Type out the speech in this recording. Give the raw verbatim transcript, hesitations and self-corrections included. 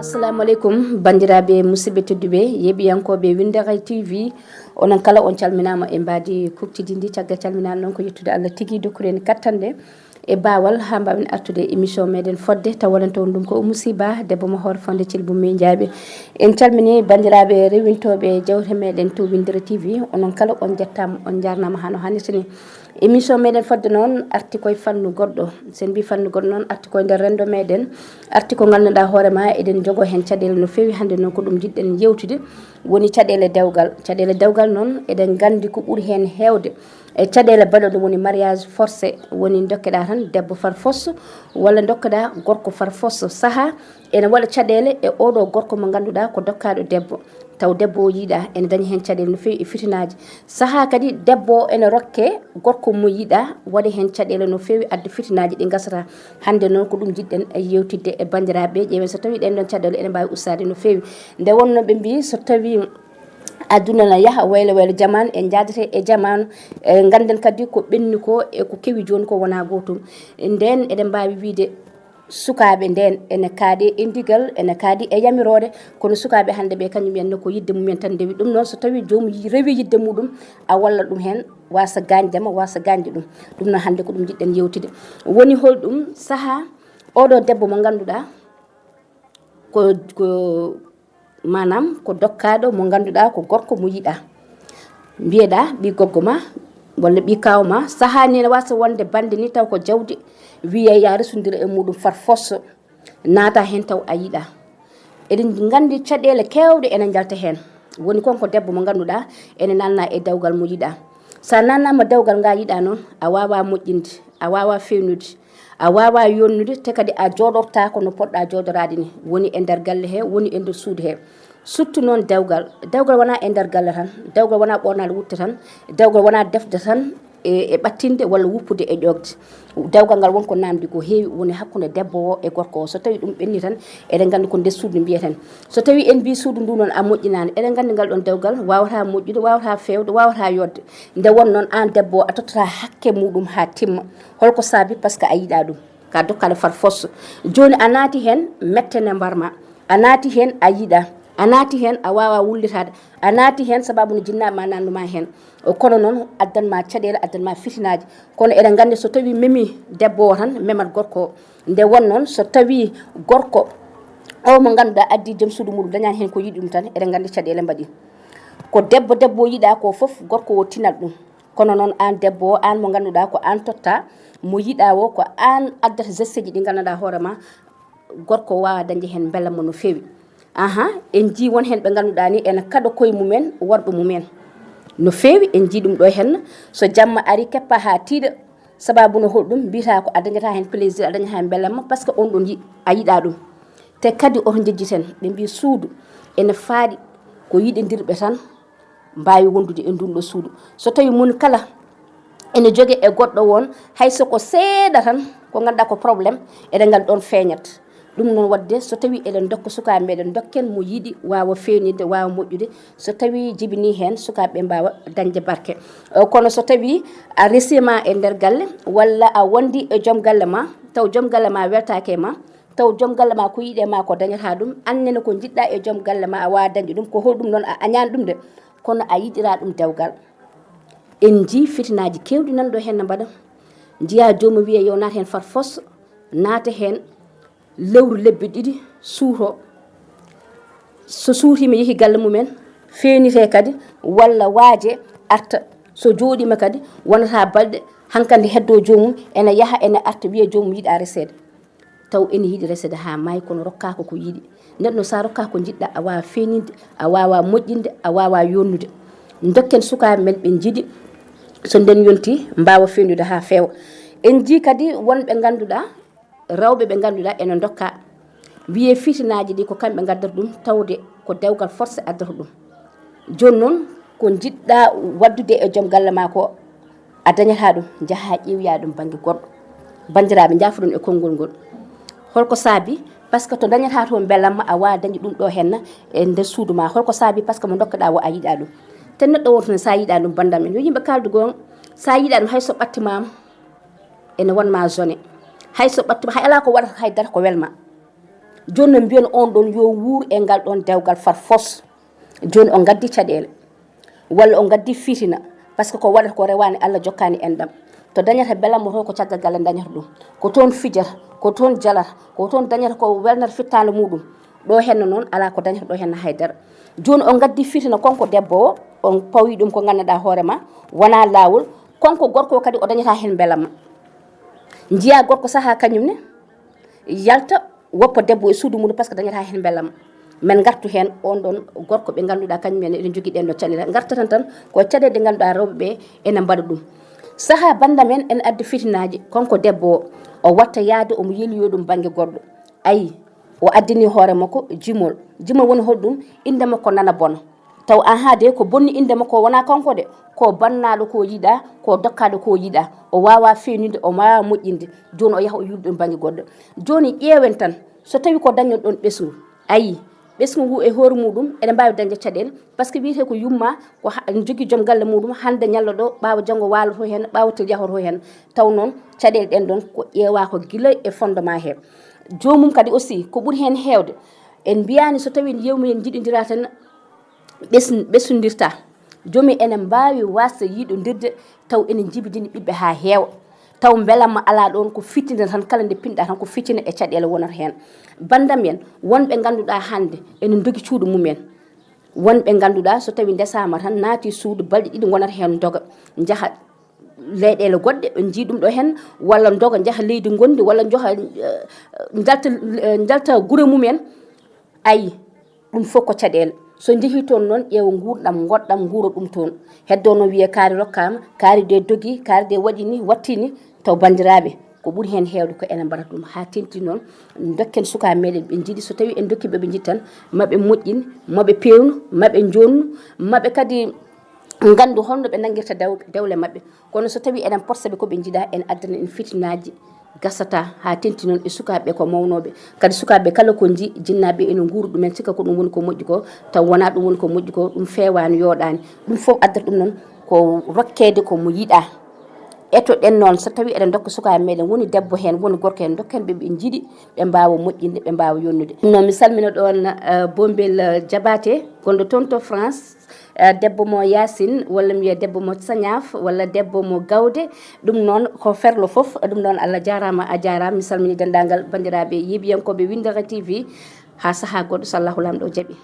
Assalamu aleykum, banndiraaɓe, musidɓe tedduɓe, yeeɓiyankooɓe Winndere T V, onon kala on calminaama e mbaadi kuktidinndi. Caggal calminaandu noon ko yettude Allah tigi dokkuɗo en kattanɗe e baawal haa mbaawen artude e émission meɗen fodde, taw wonanta on ɗum ko Oumou Sy Ba, debbo mo hoore fonde Thilbou Mindiaby. En calmini banndiraaɓe rewintooɓe jawte meɗen to Winndere T V, onon kala on njettaama, on njaarnaama haa no hannirta ni. Émission meɗen fodde noon arti koye fannu goɗɗo. So en mbi fannu goɗɗo noon arti koye nder renndo meɗen, arti ko ngannduɗaa hoore ma eɗen njogo heen caɗeele no feewi. Hannde noon ko ɗum njiɗɗen yewtude, woni caɗeele dewgal. Caɗeele dewgal noon eɗen nganndi ko ɓuri heen heewde e caɗeele baɗɗo ɗum woni mariage forcé, woni dokkeɗaa tan debbo par force walla dokkeɗaa gorko par force. Sahaa ene waɗa caɗeele e oɗo gorko mo ngannduɗaa ko dokkaaɗo debbo, taw debbo o yiɗaa, ene daña heen caɗeele no feewi e fitinaaji. Sahaa kadi debbo o ene rokke gorko mo yiɗaa, waɗa heen caɗeele no feewi, adda fitinaaji ɗi ngasata. Hannde noon ko ɗum njiɗɗen yewtidde e banndiraaɓe, ƴeewen so tawii ɗeen ɗoon caɗeele ene mbaawi ustaade no feewi. Nde wonnoo ɓe mbii so tawii aduna na yaha waylo waylo, jamaanu, en njaadete e jamaanu, e ngannden kadi ko ɓenni ko e ko kewi jooni ko wonaa gootum. Ndeen eɗen mbaawi wiyde sukaaɓe ndeen ene kaaɗi e ndigal, ene kaaɗi e yamiroore, kono sukaaɓe hannde ɓe kañum en ne ko yiɗde mum en tan ndewi. Ɗum noon so tawii joomum yi-, rewi yiɗde muɗum, a wallat ɗum heen, waasa gaañde ma, waasa gaañde ɗum. Ɗum noon hannde ko ɗum njiɗɗen yewtude. Woni hol ɗum sahaa oɗo debbo mo ngannduɗaa ko, ko maanaam ko dokkaaɗo mo ngannduɗaa ko gorko mo yiɗaa. Mbiyeɗaa ɓii goggo ma walla ɓii kaaw ma, sahaa ni ene waasa wonde bannde ni taw ko jawdi, wiya ya resondir e muɗum par force, naata heen taw a yiɗaa. Eɗen nganndi caɗeele keewɗe ene njalta heen. Woni kon ko debbo mo ngannduɗaa ene naatna e dewgal mo yiɗaa. So a naatnaama dewgal ngal yiɗaa noon, a waawaa moƴƴinde, a waawaa feewnude, a waawaa yonnude, te kadi a jooɗortaako no poɗɗaa jooɗoraade ni, woni e nder galle he, woni e nder suudu he. Surtout noon dewgal. Dewgal wonaa e nder galle tan, dewgal wonaa ɓoornaade wutte tan, dewgal wonaa defde tan e, e ɓattinde walla wuppude e ƴoogde. Dewgal ngal won ko naamndi ko heewi woni hakkunde debbo o e gorko o. So tawii ɗum ɓenni tan, eɗen nganndi ko nder suudu mbiyeten. So tawii en mbii suudu ndu noon a moƴƴinaani, eɗen nganndi ngal ɗoon dewgal waawataa moƴƴude, waawataa feewde, waawataa yooɗde. Nde won noon aan debbo o a tottataa hakke muɗum haa timma. Holko saabi? Parce que a yiɗaa ɗum. Ka dokkale par force. Jooni a naati heen, mette ne mbar ma. A naati heen, a yiɗaa. A naati heen, a waawaa wullitaade. A naati heen sababu no jinnaaɓe ma naatnu ma heen. Kono noon addan ma caɗeele, addan ma fitinaaji. Kono eɗen nganndi so tawii memii debbo o tan, memat gorko o. Nde won noon so tawii gorko o mo ngannduɗaa addii joom suudu muɗum dañaani heen ko yiɗi ɗum tan, eɗen nganndi caɗeele mbaɗi. Ko debbo debbo o yiɗaa ko fof, gorko o tinat ɗum. Kono noon aan debbo o, aan mo ngannduɗaa ko aan tottaa, mo yiɗaa o, ko aan addata gesteji ɗi nganndanɗaa hoore ma, gorko o waawaa dañde heen mbelamma no feewi. Aha, en njii won heen ɓe ngannduɗaa ni ene kaɗa koye mumen worɓe mumen. No feewi, en njii ɗum ɗo heen. So jamma ari, keppa haa tiiɗa, sababu no hol ɗum? Mbiyataa ko a dañataa heen plaisir, a dañataa heen mbelamma, parce que on ɗon yi-, a yiɗaa ɗum. Te kadi oto njejjiten, ɓe mbii suudu ene faaɗi ko yiɗindirɓe tan mbaawi wondude e ndun ɗo suudu. So tawii mun kala ene joge e goɗɗo won, hay so ko seeɗa tan, ko ngannduɗaa ko problème, eɗen ngal ɗon feeñat. Ɗum noon waɗde, so tawii eɗen ndokka sukaaɓe meɗen, ndokken mo yiɗi waawa feewnirde, waawa moƴƴude. So tawii jibinii heen, sukaaɓe ɓe mbaawa dañde barke. Eh, kono so tawii a resiima e nder galle, walla a wondi e joom galle ma, taw joom galle ma weltaaki e ma, taw joom galle ma ko yiɗi e ma ko dañataa ɗum, annene ko njiɗɗaa e joom galle ma a waawaa dañde ɗum, ko holɗum noon a añaani ɗum de, kono a yiɗiraa ɗum dewgal. En njii fitinaaji keewɗi nan ɗo heen no mbaɗa. Njiyaa joomum wiya yo naat heen far fos, naata heen lewru lebbi ɗiɗi, suuto. So suutiima yehi galle mumen, feewnitee kadi, walla waaje arta. So jooɗiima kadi, wonataa balɗe, hankadi heddoo joomum, ene yaha, ene arta, wiya joomum yiɗaa reseede. Taw ene yiɗi reseede haa maayi, kono rokkaako ko yiɗi. Neɗɗo, so a rokkaaka ko njiɗɗaa, a waawaa feeñninde, a waawaa moƴƴinde, a waawaa yonnude. Ndokken sukaaɓe men ɓe njiɗi, so nden yontii, mbaawa feeñnude haa feewa. En njii kadi wonɓe ngannduɗaa, rewɓe ɓe ngannduɗaa ene ndokkaa, wiyee fitinaaji ɗi ko kamɓe ngaddata ɗum, tawde ko dewgal forcé addata ɗum. Jooni noon, ko njiɗɗaa waɗdude e joom galle maa ko, a dañataa ɗum, njahaa ƴeewoyaa ɗum bannge goɗɗo. Banndiraaɓe, njaafoɗon e konngol ngol. Holko saabi? Parce que to dañataa toon mbelamma, a waawaa dañde ɗum ɗo henna e nder suudu maa. Holko saabi? Parce que mo ndokkeɗaa o, a yiɗaa ɗum. Te neɗɗo wooto ne, so a yiɗaa ɗum, banndam en, yo yimɓe kaaldu goonga, so a yiɗaa ɗum, hay so ɓattimaama, ene won ma zone. Hay so ɓattimaama, hay alaa ko waɗata hay dara ko welma. Jooni no mbiyon on ɗon yo wuur e ngal ɗon dewgal far fos. Jooni o ngaddi caɗeele, walla o ngaddi fitina, parce que ko waɗata ko rewaani Allah jokkaani en ɗam. To dañata belamma to ko caggal galle dañata ɗum. Ko toon fijata, ko toon jalata, ko toon dañata ko welnata fittaande muɗum. Ɗo henno noon alaa ko dañata ɗo henno haydara. Jooni o ngaddi fitina konko debbo o, on pawi ɗum ko ngannduɗaa hoore ma, wonaa laawol. Konko gorko o kadi o dañata heen belamma. Njiya gorko sahaa kañum ne, yalta woppa debbo e suudu mum, parce que dañata heen belamma. Men ngartu heen on ɗon gorko ɓe ngannduɗaa kañum en ene jogii ɗen ɗo caɗeele. Ngarta tan tan ko caɗeele ɗe ngannduɗaa rewɓe ɓe ene mbaɗa ɗum. Sahaa bannda men ene addi fitinaaji, konko debbo o, o watta yaade omo yeloyo ɗum bannge goɗɗo. Ayi, o addini hoore makko jimol. Jimol woni holɗum? Innde makko nana bona. Taw ahaa de ko bonni innde makko wonaa kanko de, ko bannaaɗo ko yiɗaa, ko dokkaaɗo ko yiɗaa. O waawaa feewnude, o waawaa moƴƴinde. Jooni o yaha o yuula ɗum bannge goɗɗo. Jooni ƴeewen tan, so tawii ko dañen ɗon ɓesngu. Ayi, ɓesngu ngu e hoore muɗum, eɗen mbaawi dañde caɗeele, parce que wiyetee ko yumma, ko ha-, ene jogii joom galle muɗum, hannde ñallo ɗo, ɓaawo janngo waaloto heen, ɓaawo tel yahoto heen. Taw noon, caɗeele ɗen ɗon ko ƴeewaa ko gila e fondement he. Joomum kadi aussi, ko ɓuri heen heewde, en mbiyaani so tawii en yeewmi en njiɗondiraa tan, ɓes-, ɓesnondirta. Joomum ene mbaawi waasde yiɗondirde taw ene njibidini ɓiɓɓe haa heewa. Taw mbelamma alaa ɗoon, ko fitina tan, kala nde pinɗaa tan ko fitina e caɗeele wonata heen. Banndam en, wonɓe ngannduɗaa hannde ene ndogi cuuɗi mum en. Wonɓe ngannduɗaa so tawii ndesaama tan naati suudu, balɗe ɗiɗi ngonata heen ndoga, njaha leyɗeele goɗɗe, ɓe njii ɗum ɗo heen, walla ndoga njaha leydi ngonndi, walla njoha, eh, njalta, eh, njalta gure mum en. Ayi, ɗum fof ko caɗeele. So njehii toon noon, ƴeewa nguurɗam, ngoɗɗam, nguura ɗum toon. Heddo noon wiye kaari rokkaama, kaari de dogi, kaari de waɗi ni, watti ni, taw banndiraaɓe, ko ɓuri heen heewde ko enen mbaɗata ɗum. Haa teeŋti noon, ndokken sukaaɓe meɗen ɓe njiɗi, so tawii en ndokki ɓe ɓe njiɗi tan, maɓe moƴƴin, maɓe peewnu, maɓe njoonnu, maɓe kadi nganndu holno ɓe nanngirta dew-, dewle maɓɓe. Kono so tawii eɗen potsa ɓe ko ɓe njiɗaa, en addana en fitinaaji gasata haa teeŋti noon e sukaaɓe ɓe ko mawnooɓe. Kadi sukaaɓe kala ko nji-, jinnaaɓe ene nguura ɗumen, sikka ko ɗum woni ko moƴƴi ko, taw wonaa ɗum woni ko moƴƴi ko, ɗum feewaani, yooɗaani. Ɗum fof addata ɗum noon ko rokkeede ko mo yiɗaa. Etoɗen noon, so tawii eɗen ndokka sukaaɓe meɗen, woni debbo heen, woni gorko heen, ndokken ɓe ɓe njiɗi, ɓe mbaawa moƴƴinde, ɓe mbaawa yonnude. Ɗum noon, mi salmina ɗoon, eh, Bombel, eh, Jabaate, gonɗo toon to France, eh, debbo mo Yaasin, walla mi wiya debbo mo Sañaaf, walla debbo mo Gawde. Ɗum noon, ko ferlo fof. Ɗum noon, Allah jaaraama, a jaaraama. Mi salmini denndaangal banndiraaɓe yeeɓiyankooɓe Winndere T V. Haa sahaa goɗɗo, so Allahu Laamɗo jaɓi.